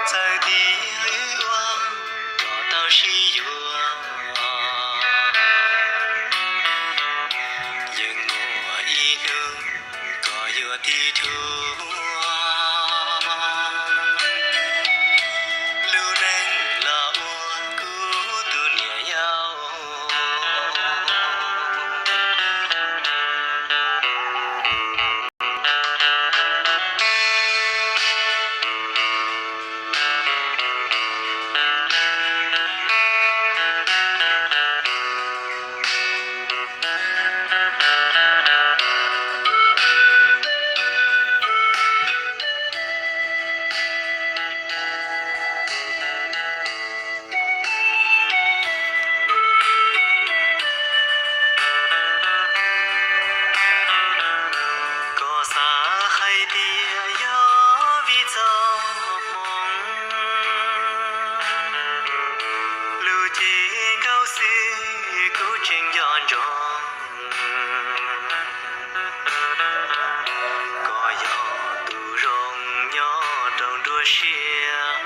Txawm tias wb ua kom tau sib yuav, yeej muaj ib hnub koj yuav tiv thum lub neej los ua kuv tus niam yau. Koj xav hais tias yog vim txoj hmoov, lub cev nkaus xwb kuv tseem nco ntsoov. Koj yog tus zoo nyob rau nruab siab,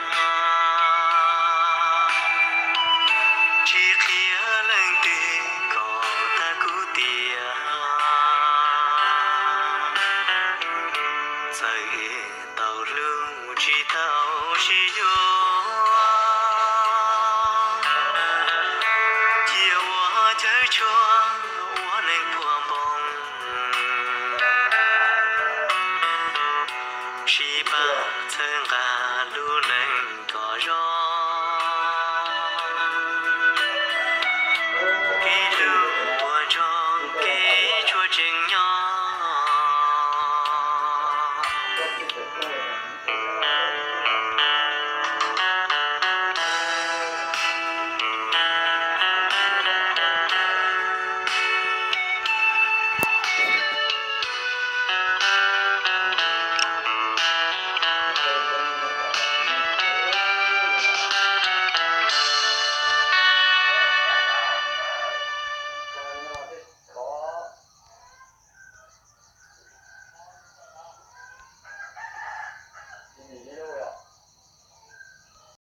tsis qhia leej twg kom tag kuv tiag. Txawm tau hlub tsis tau sib yuav, cia ua cawv tshuaj ua neeg puag npoo. Sib pab